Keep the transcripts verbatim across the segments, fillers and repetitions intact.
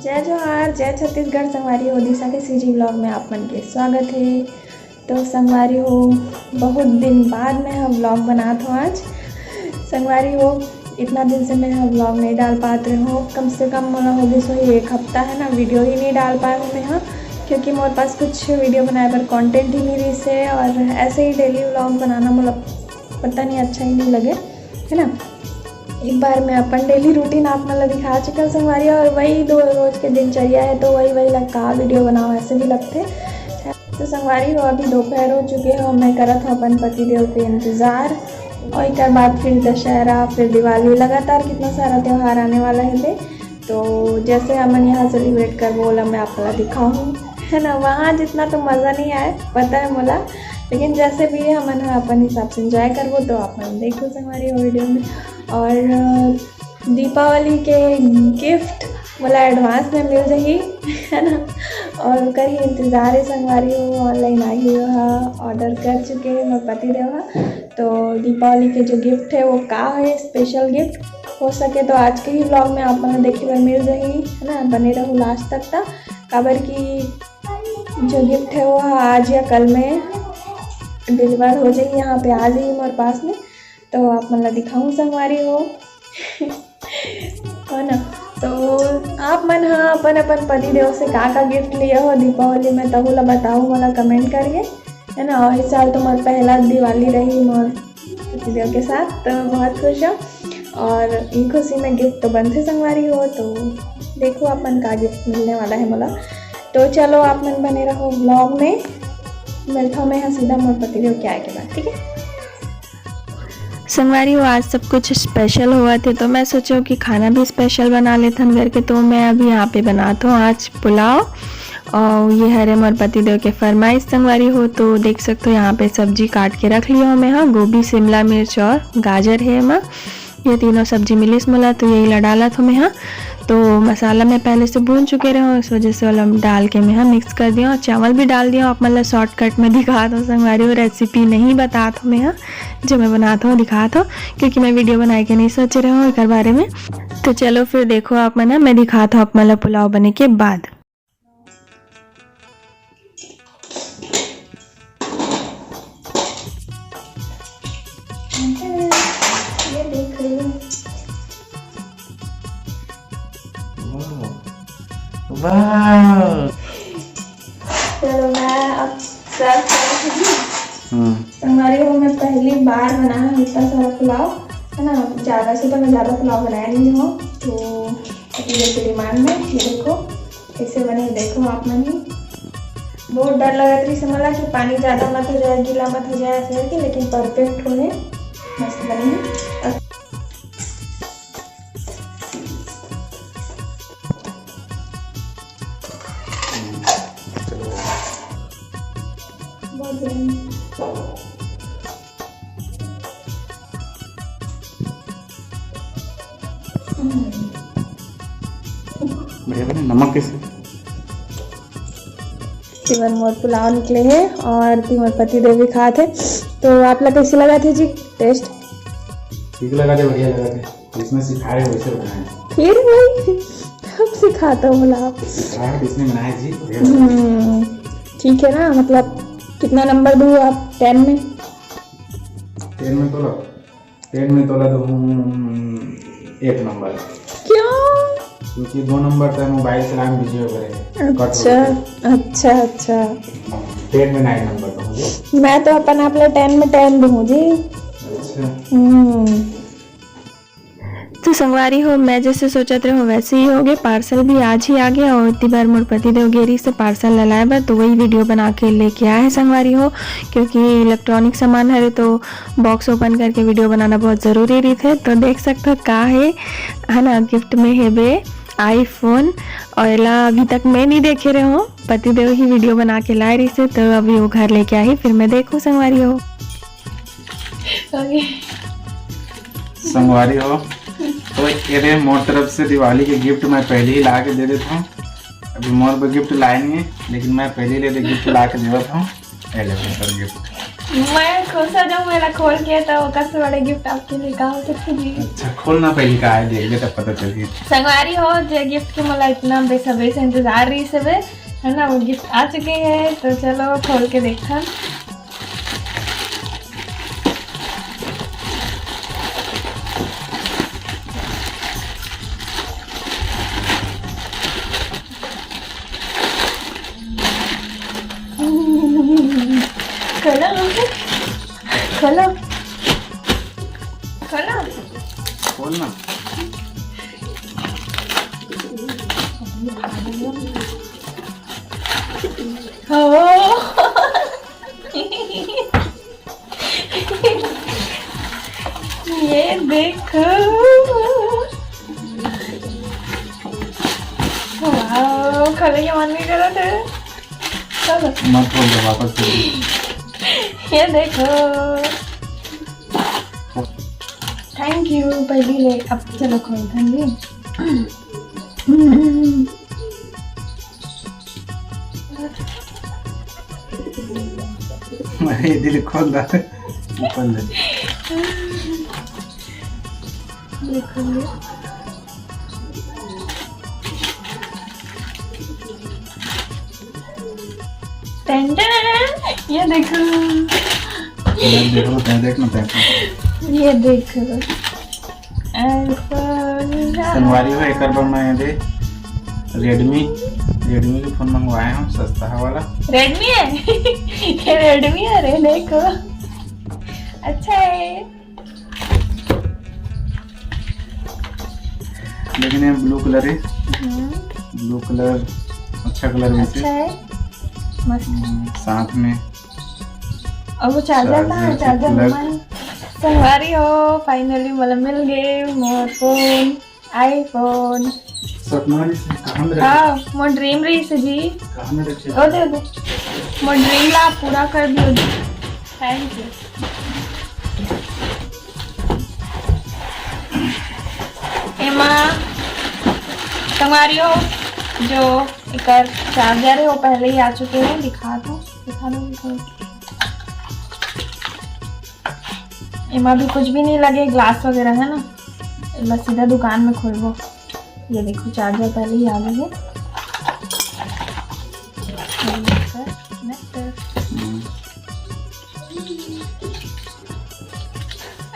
जय जोहार, जय छत्तीसगढ़। संगवारी हो, दिशा के सीजी व्लॉग में आप मन के स्वागत है। तो संगवारी हो, बहुत दिन बाद में हम व्लॉग बनात हो आज। संगवारी हो, इतना दिन से मैं ह व्लॉग नहीं डाल पात रहे हो। कम से कम मोला हो गए सो एक हफ्ता है ना, वीडियो ही नहीं डाल पाए हूँ मैं ह, क्योंकि मोर पास कुछ वीडियो बनाए बर कंटेंट ही नहीं रही से, और ऐसे ही डेली व्लॉग बनाना मोला पता नहीं अच्छा ही नहीं लगे, है ना। एक बार मैं अपन डेली रूटीन आप मन ला दिखा चुका हूँ संगवारी, और वही दो रोज के दिनचर्या है, तो वही वही लगता वीडियो बनाओ, ऐसे भी लगते। तो संगवारी हो, अभी दोपहर हो चुके हो, मैं करत हूँ अपन पतिदेव के इंतजार, और एक बाद फिर दशहरा, फिर दिवाली, लगातार कितना सारा त्यौहार आने वाला है बे। तो जैसे हमन यहाँ सेलिब्रेट करबो, ओला मैं आप ला दिखाऊँ, है ना। वहाँ जितना तो मज़ा नहीं आए, पता है मोला, लेकिन जैसे भी है, हमन ह अपन हिसाब से एंजॉय करबो, तो आप मन देखो संगवारी हो वीडियो में। और दीपावली के गिफ्ट मोला एडवांस में मिल जाही, है ना। और ओकर ही इंतजार है संगवारी हो, ऑनलाइन आई हुई है, ऑर्डर कर चुके हैं मोर पति देव ह। तो दीपावली के जो गिफ्ट है वो का है, स्पेशल गिफ्ट, हो सके तो आज के ही व्लॉग में आप मन देखे बर मिल जाही, है ना। बने रहो लास्ट तक ता, काबर कि जो गिफ्ट है वो आज या कल में डिलीवर हो जाही, यहाँ पे आ जाही मोर पास में। तो आप मन ला दिखाऊँ संगवारी हो, है ना। तो आप मन ह अपन अपन पति देव से का का गिफ्ट लिए हो दीपावली में, तहू ला बताओ मोला कमेंट करके, है ना। और इस साल तो मोर पहला दिवाली रही मोर पति देव के साथ, तो बहुत खुश हूँ। और ये खुशी में गिफ्ट तो बनथे संगवारी हो, तो देखो आप मन का गिफ्ट मिलने वाला है मोला। तो चलो आप मन बने रहो व्लॉग में, मिलता हूँ मैं यहाँ सीधा मोर पति देव के आए के बाद, ठीक है। संगवारी हो, आज सब कुछ स्पेशल होवत हे, तो मैं सोचेंव कि खाना भी स्पेशल बना लेथन करके। तो मैं अभी यहाँ पे बनात हूँ आज पुलाव, और ये हरे मोर पति देव के फरमाइश संगवारी हो। तो देख सकते हो, यहाँ पे सब्जी काट के रख लिया हूँ मैं। हाँ, गोभी, शिमला मिर्च और गाजर है एमा, ये तीनों सब्जी मिलिस मोला, तो यही ला डालत हूँ मैं। हाँ, तो मसाला मैं पहले से भून चुके रहे हूँ, इस वजह से ओला डाल के मैं, हाँ, मिक्स कर दिया हूँ। चावल भी डाल दिया हूँ, आप मन ला शॉर्टकट में दिखात हूँ संगवारी हो, रेसिपी नहीं बतात हूँ मैं, हाँ, जो मैं बनात हूँ दिखात हूँ, क्योंकि मैं वीडियो बनाए के नहीं सोचे रहे हूँ एकर बारे में। तो चलो फिर देखो आप मन, हाँ, मैं दिखात हूँ आप मन ला पुलाव बने के बाद। ये देख रही हूँ। वाह। वाह। चलो, मैं अब सर्व करती हूँ। हम्म। संगवारी हो, मैं पहली बार बनाया हूँ इतना सारा पुलाव, है ना। ज़्यादा से तो मैं ज़्यादा पुलाव बनाया नहीं हूँ, तो इसीलिए डिमांड में ये देखो कैसे बने, देखो आप मन ही। बहुत डर लगत रही से मोला कि पानी ज़्यादा मत हो जाए, गीला मत हो जाए ऐसे करके, लेकिन परफेक्ट होए, मस्त बने हे। बहुत बढ़िया। बढ़िया बने, नमक कैसे? तिमन मोर पुलाव निकले हे और तिमन पति देव भी खात हे। तो आप ला कैसे लगत हे जी टेस्ट? ठीक लगत हे, बढ़िया लगत हे। जिसने सिखाए वैसे बनाए। फिर वही, कब सिखाता हूँ बोला आप? सिखाए जिसने बनाए जी, बढ़िया लगत हे। हम्म, ठीक है ना, मतलब कितना नंबर दूँ आप टेन में? टेन में तो लो। टेन में तोला दूँ एक नंबर। क्यों? क्योंकि दो नंबर तो मोबाइल चलाने में बिजी हो गए। अच्छा, अच्छा, अच्छा। टेन में नाइन नंबर दूँ जी। मैं तो अपन आप ला टेन में टेन दूँ जी। अच्छा। हम्म। तो संगवारी हो, मैं जैसे सोचत रहे हूँ वैसे ही हो गए। पार्सल भी आज ही आ गया और इतनी बार मोर पति देव गे रहिस हे पार्सल ला लाए बर, तो वही वीडियो बना के लेके आए हैं संगवारी हो, क्योंकि इलेक्ट्रॉनिक सामान हरे तो बॉक्स ओपन करके वीडियो बनाना बहुत ज़रूरी रहिथे। तो देख सकत हो का हे, है ना, गिफ्ट में हे बे आईफोन, और एला अभी तक मैं नहीं देखे रहे हूँ, पति देव ही वीडियो बना के लाए रहिस हे, तो अभी वो घर लेके आही, फिर मैं देखूँ संगवारी हो। ओके। संगवारी हो, तो ये दे मोर तरफ से दिवाली के गिफ्ट मैं पहले ही ला के दे देता हूँ। अभी मोर बर गिफ्ट लाए नहीं है, लेकिन मैं पहले ले दे गिफ्ट ला के देवत हूँ। ये ले मोर गिफ्ट। मैं खुश हो जाऊँ, मेला खोल के, तो ओकर से बड़े गिफ्ट आपके लिए का हो सकथे जी? अच्छा, खोलना पहले का है, देख ले तब पता चलही। संगवारी हो, जे गिफ्ट के मोला इतना बेसब्री से इंतजार रहिस हवे, है ना, वो गिफ्ट आ चुके हैं। तो चलो खोल के देखथन। खोलो, खोलो, खोलो। खोलना। हो। ये देखो। वाओ, खोले के मन नहीं करत हे। चलो। मत खोल दे, वापस दे दे। ये देखो। Thank you, पहली ले, अब चलो खोलथन जी। मैं ये दिल खोल रहा है, ऊपर ले। देखो ये। टन टन, ये देखो। मैं देख लो, तैं देख ना, तैं देख। ये देखो। iPhone। संगवारी हो, एकर बर मैं दे Redmi, Redmi के फोन मंगवाए हूँ, सस्ता वाला। Redmi है? ये Redmi है रे, देखो। अच्छा है। लेकिन ये blue colour है। हम्म। Blue colour अच्छा colour वैसे। अच्छा है। मस्त। हम्म, साथ में अब वो charger कहाँ है? Charger charger plug। संगवारी हो, finally मोला मिल गए मोर फोन, iPhone। सपना रहिस हे, कहाँ में रखे? हाँ, मोर dream रहिस हे जी। कहाँ में रखे? ओ दे, ओ दे। मोर dream ला आप पूरा कर दियो जी। Thank you। एमा संगवारी हो, जो एकर charger है, वो पहले ही आ चुके हैं। दिखा दो, दिखा दो, दिखा दो। एमा भी कुछ भी नहीं लगे, glass वगैरह है ना, एमा सीधा दुकान में खोलबो। ये देखो, charger पहले ही आ गई है। हम्म।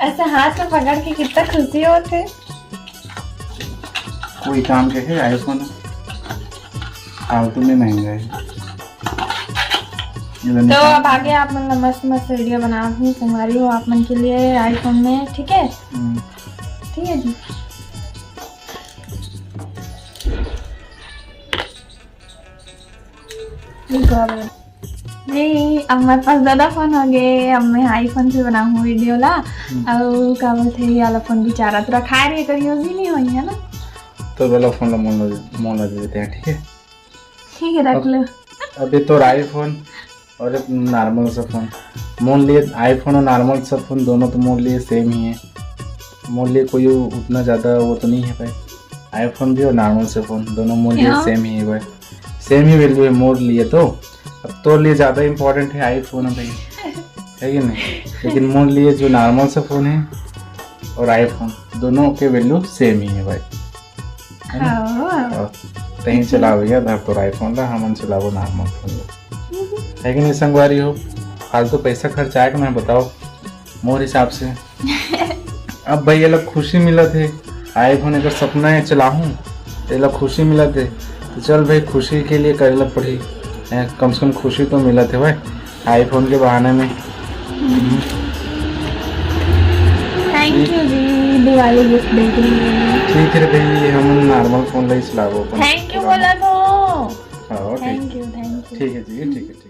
ऐसे हाथ में पकड़ के कितना खुशी होते। कोई काम के है iPhone, फालतू में महंगा है। ये ला तो निकाल। अब आगे आप मन ला मस्त मस्त video बनावत हूँ संगवारी हो आप मन के लिए iPhone में, ठीक है? हम्म। ठीक है जी। नहीं, अब मेरे पास ज्यादा फोन हो गए, अब मैं iPhone से बनाऊँ video ला। हम्म। अउ का बोलथे, ये वाला फोन बेचारा तो रखा रही, एकर use ही नहीं होई है ना। तो वाला फोन ला मोला, मोला दे देते हैं, ठीक है? ठीक है, रख अब, लो। अभी तो iPhone और एक normal सा फोन। मोर लिए iPhone और normal सा फोन दोनों तो मोर लिए same ही है। मोर लिए कोई उतना ज्यादा वो तो नहीं है भाई। iPhone भी और normal से फोन दोनों मोर लिए हाँ। Same ही है भाई, same ही value है मोर लिए तो। अब तोर लिए ज्यादा important है iPhone भाई, है कि नहीं? लेकिन मोर लिए जो normal से फोन है और iPhone दोनों के value same ही है भाई, है ना? हाँ। और तहीं चलावे गया धर तोर iPhone ला, हमन चलाबो normal फोन ला, है कि नहीं संगवारी हो? फालतू पैसा खर्चाए के ना बताओ मोर हिसाब से। अब भाई, एला खुशी मिलत हे, iPhone एकर सपना हे चलाहूँ, एला खुशी मिलत हे, तो चल भाई, खुशी के लिए करे ला पड़ही। हैं, कम से कम खुशी तो मिलत हे भाई, iPhone के बहाने में। Thank you ji, Diwali gift दे के लिए। ठीक है रे भाई, हम normal फोन ला ही चलाबो अपन। Thank you बोला तो। हाँ, ठीक। Thank you, thank you। ठीक है जी, ठीक है।